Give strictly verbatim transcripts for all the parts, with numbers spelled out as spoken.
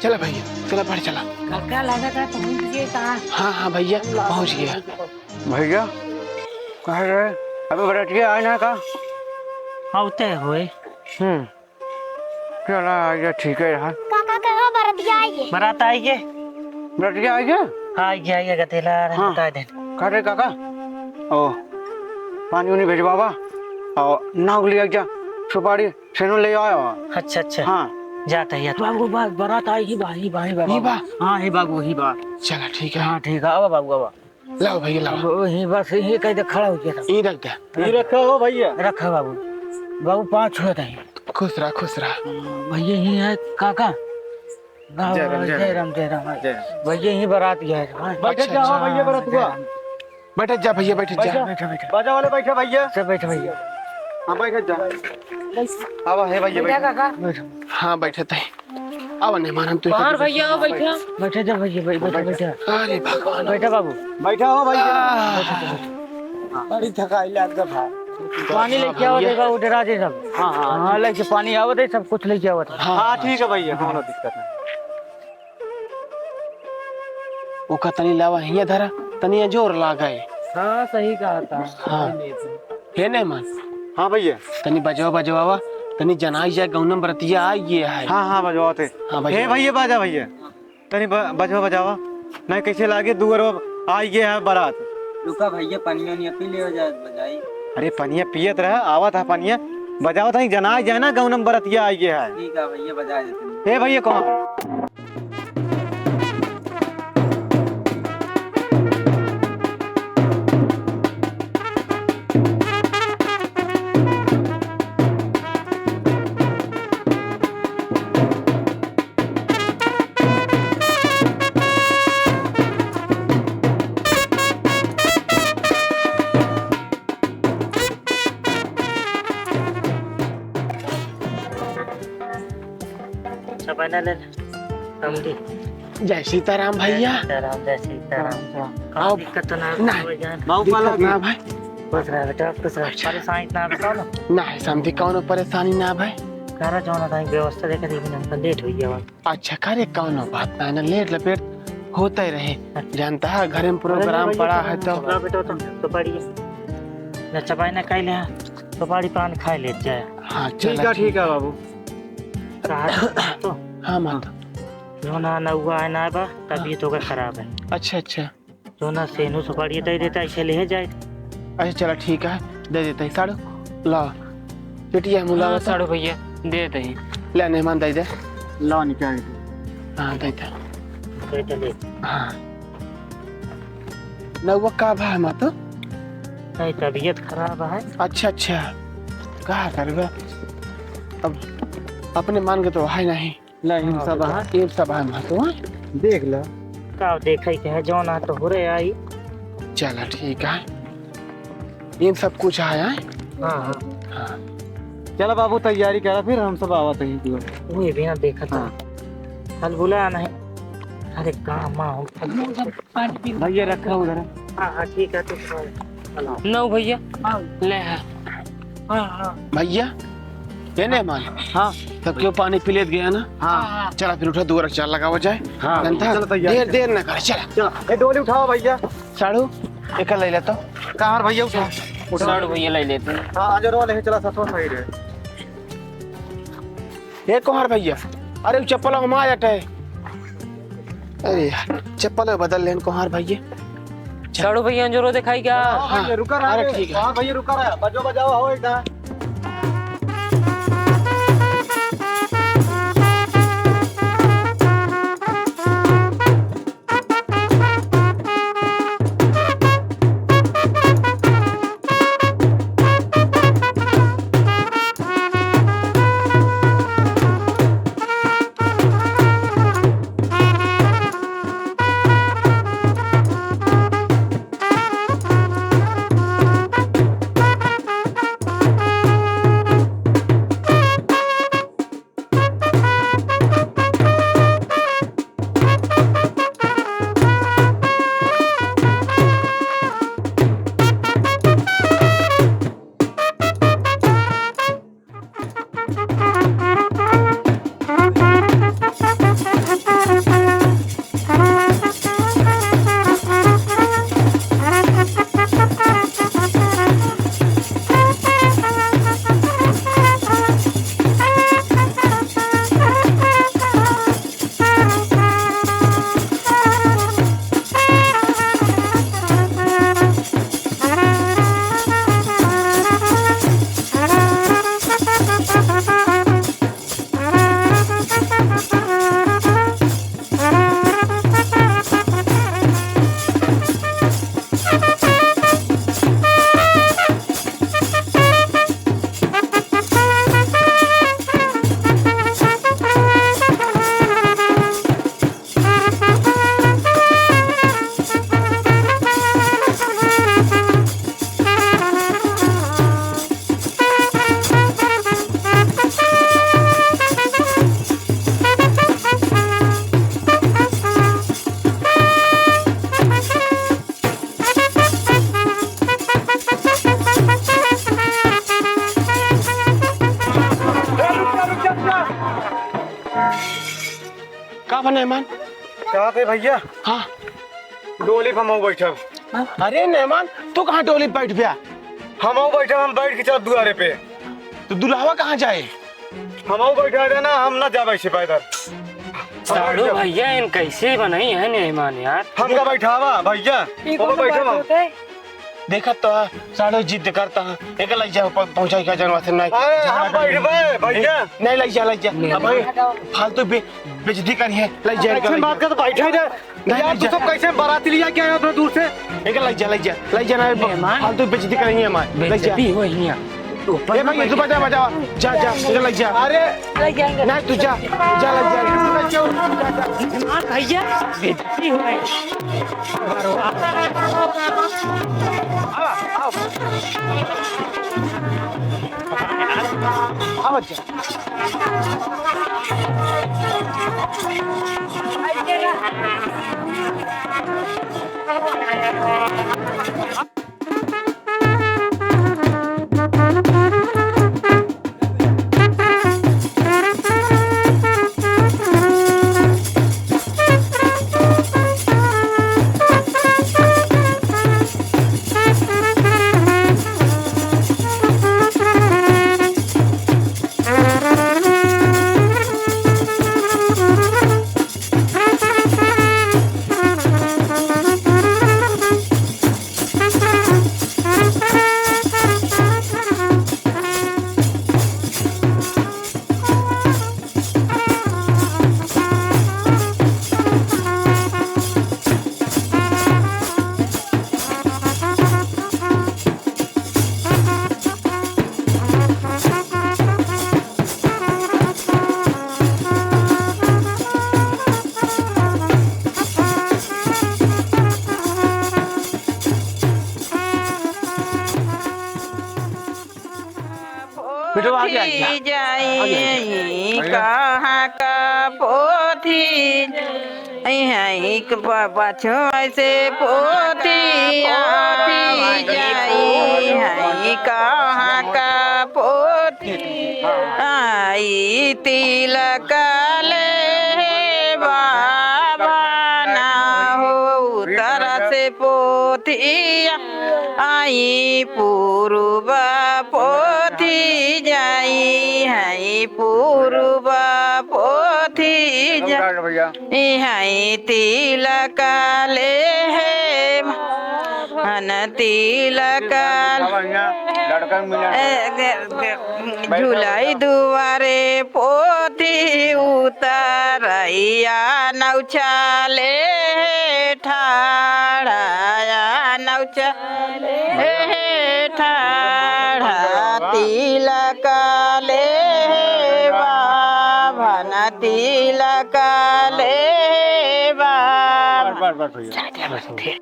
चला भइया, चला, बढ़ चला। काका, लागत है पहुँच गए कहाँ? हाँ, हाँ भइया, पहुँच गया। भइया, कहाँ रहे? अबे बरतिया आए ना का? आवते होए। हम्म, चला, आइए, ठीक है रहा। काका, कहाँ बरतिया आई है? बरात आई है। बरतिया आई है? हाँ, आई है, आई है, गतेला, अरे हाँ। बता दे। का रे काका? ओ, पानी उनी भेजवावा। और नाव लिया जा, सुपारी, सेनो ले आया। अच्छा, अच्छा। हाँ। जाता है, बाबू, बा-, बारात आई ही बा, ही बा, ही बा, ही बाबू। बा? हाँ, ही बाबू, ही बा। चला, ठीक है। हाँ, ठीक है, आवा बाबू, आवा। लाओ भइया, लाओ। वो ही बस, यही कह दे, खड़ा हो गया था। यहीं रख दे। यहीं रखा हो भइया। रखा बाबू। बाबू, पाँच छुए थे। खुश रहा, खुश रहा। भइया, यही है काका। जय राम, जय जय राम। राम, जय राम। जय राम। भइया, यही बारात गया है। हाँ। बैठे अच्छा, जाओ अच्छा। भइया, बारात हुआ। बैठे जा भइया, बैठे जा। बैठो। बैठो, बैठो। बाजा वाले बैठे भइया। सब बैठो भइया। हाँ, बैठे जा। आवा है भइया, बैठो बैठो। काका। बैठो। हाँ, बैठे थे। आवा मेहमान, हम तो बाहर इधर भइया, आओ, बैठो। बैठे जा भइया, बै-, बैठो, बैठो। अरे भगवान। बैठो बाबू। बैठा हो भइया। आह। बड़ी थकाई लागत है। पानी लेके आओ, भइया। देखा, उधर आ जाए सब। हाँ, हाँ, हाँ, ठीक। लेके पानी आवत है, सब कुछ लेके आवत है। हाँ, हाँ, हाँ। ठीक है भइया, कौनो दिक्कत नहीं। ओका तनी लावा हियाँ धरा, तनी जोर लागे। हाँ, सही कहा था। हाँ। हे मेहमान। हाँ भइया। तनी बजवा बजवावा, तनी जनाई जाए गौनम बरतिया आई गे है। हाँ, हाँ, बजवाते। हाँ, बजवा। हे भइया, बाजा भइया। तनी ब-, बजवा बजावा। नहीं, कैसे लागे दुअर आई गे है बारात। रुका भइया, पनिया उनिया पी ले जाए, बजाई। अरे पनिया पियत रहा, आवत है पनिया। बजावा तनी जनाई जाए ना गौनम बरतिया आई गे है। ठीक है भइया, बजा देते हैं। हे भइया, कौन? अच्छा, बना ले, समधी। जय सीताराम भइया। जय सीताराम, जय सीताराम। राम, राम। कौनो आओ। दिक्कत तो ना है, ना। कोई जान। बाबू दिक्कत पाला ना भी। भाई। खुश रह बेटा, खुश रह। अच्छा। परेशानी ना बताओ ना। ना है समधी, कौनो परेशानी ना भाई। करा जाओ ना, कहीं व्यवस्था देखे, लेकिन हमका लेट हो गया बा। अच्छा, करे, कौनो बात ना, ना लेट लपेट होते रहे। अच्छा। जानता है, घर में अरे प्रोग्राम नहीं भइया, पड़ा है तो। ला बेटा, तो, तो पढ़िए। अच्छा, भाई ना कह ले, तो पानी पान खाए ले जाए। हाँ, ठीक चला, है, ठीक। ठीक है बाबू। कहा तो? हाँ, माता। जो ना नौआ है ना बा, तबीयत ओकर खराब है। अच्छा, अच्छा। जो ना सेनू सुपारी दे देता, ऐसे ले जाए। अच्छा, चला, ठीक है, दे देते हैं। साड़ू, ला, पेटिया मुला हाँ, बता। साड़ू भइया, दे देते हैं। ले, मेहमान दे दे। ला, निकाल दे। हाँ, दे दे। दे दे, ले। हाँ। नौआ का भा है, माता? नहीं, तबीयत खराब है। अच्छा, अच्छा। का करबे? अब अपने मान के तो है नहीं। ला, इन हाँ, सब बेटा। है। इन सब है, माता, हाँ? देख ला। का देखे के है, जौन है तो हो रहे आई। चला, ठीक है। इन सब कुछ है, हैं? हाँ, हाँ। हाँ। चला बाबू, तैयारी करा, फिर हम सब आवत हैं तुअर। वही भी ना देखा था। हाँ। कल बुलाया नहीं। अरे, काम हो। पानी पी। भइया, रखा उधर। हाँ, हाँ, ठीक है, ठीक है। नौ भइया। हाँ। ले है। हाँ, हाँ। भइया, ये नहीं मान। हाँ। सब क्यों पानी पी लेत गया ना? हाँ। चला फिर उठा, दुअर चार लगावा जाए। हाँ। जानता? चलो तैयार। देर, देर ना कर, चला। चलो, ए डोली उठाओ भइया। साड़ू, एक ले ले तो। कहाँ भइया उठा? उठा। साड़ू भइया ले लेते हैं। हाँ, आज रोल है, चला सतवा सही रहे। ए कोहार भइया, अरे उ चप्पल हम आ जाते। अरे यार, चप्पल बदल लेन कोहार भइया। साड़ू भइया, अंजोरो दिखाई क्या? हाँ, भइया, रुका रहा अरे है। ठीक है। हाँ, भइया, रुका रहा है। बजो बजाओ हो एकदम। का बा मेहमान? कहा थे भैया? हाँ। डोली पे हम बैठब। अरे मेहमान, तू कहाँ डोली पे बैठ गया? हम बैठब, हम बैठ के चलब दुआरे पे। तो दुल्हवा कहाँ जाए? हम बैठा देना, हम ना जाबे से पैदल। हम साढ़ू बैठ जाब। भैया, इन कैसे बनाई है मेहमान यार? हमका बैठावा भैया, ई ओको कौन बैठब बात हम। होत है? देखत तो है, साढ़ू जिद करता है, एक लग जाओ, प-, पहुंचाई का जनवा से नहीं। अरे, हम झगड़ा कर बैठबे, भैया। नहीं, लग जा, लग जा। नहीं, अब भाई, नहीं। फालतू बे-, बेइज्जती करी है, लग जा, ऐसे लग जा। बात कर तो बैठा ही नहीं। नहीं, यार, लग तू जा। सब कैसे बाराती लिया क्या है उतना दूर से? एक लग जा, लग जा, लग जा ना, मेहमान। फालतू बेइज्जती करेंगे हमारे, लग जा। बेइज्जती हो हिया। ऊपर ए ना भाई, बैठ तू जा। बजा, बजा, जा, जा, एक लग जा। अरे, लग जाएंगे। नहीं, तू जा, जा, लग जा। हाँ भैया, बेइज्जती हो गई। आओ, आओ। आओ बच्चा। बेटवा, आगे आ जा। पोथी जाई, आगे आ जा। कहाँ का पोथी जाई, प-, पाछुआ से पोथी आई जाई, कहाँ का पोथी आई, तिलक ले बाबा ना हो, उत्तर से पोथिया आई, पूर्व पोथी जाई, है पूर्व पोथी जाई, भैया। है तिलक ले है मन तिलक। लड़का मिला। ए, ए, ए, झुलाई दुआरे पोथी उतरैया नौछाले ठाढ़ा, या नौछाले ठाढ़ा, तिलक ले बाभन, तिलक ले बाभन। बस, बस, बस, भैया।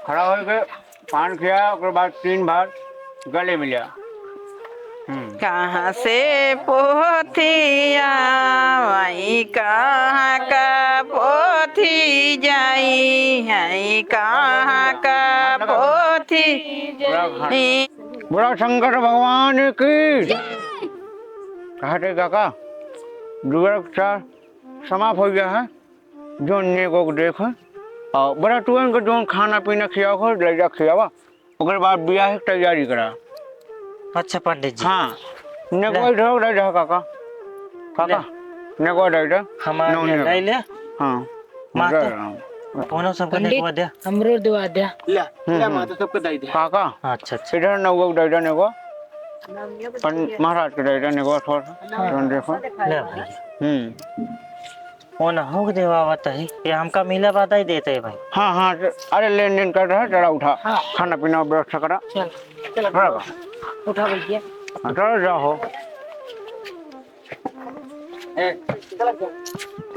खड़ा होके पान खिया, ओकर बाद तीन बार गले मिला। हम्म। कहाँ से पोथिया आई, कहाँ का पोथी जाई, है कहाँ का पोथी जाई। बोला शंकर भगवान की। कहा थे काका, दुआर चार समाप्त हो गया है। जोन नेगो के देख, और बरातुअन के जोन खाना पीना खियाओ हो, ले जा खियावा। ओकर बाद बियाह के तैयारी करा। अच्छा पंडित जी। हाँ, नेगो ले। इधर उधर जा काका। काका, ले। नेगो इधर इधर। हमार नौ ले, नेगो। ले, ले। हाँ। माता, दे रहा हूँ। कोनो सबके पंडित, नेगवा दे। हमरो देवा दे। ले, हम्म, ले हम्म। माता सबके दे दे। काका, अच्छा, अच्छा। इधर नौगो दे दे नेगो। पन-, महाराज के दे दे नेगो थोड़ा सा। हाँ। तुरंत देखो। ले भैया। हम्म। ओनहु के देवावत है, ये हमका मिला बात ही देते हैं भाई। हाँ, हाँ, अरे लेन देन कर रहा है, जरा उठा। हाँ। खाना पीना व्यवस्था करा। चल, चल, बराबर। उठा भैया। हाँ, चलो जाओ। ए, चल, चल।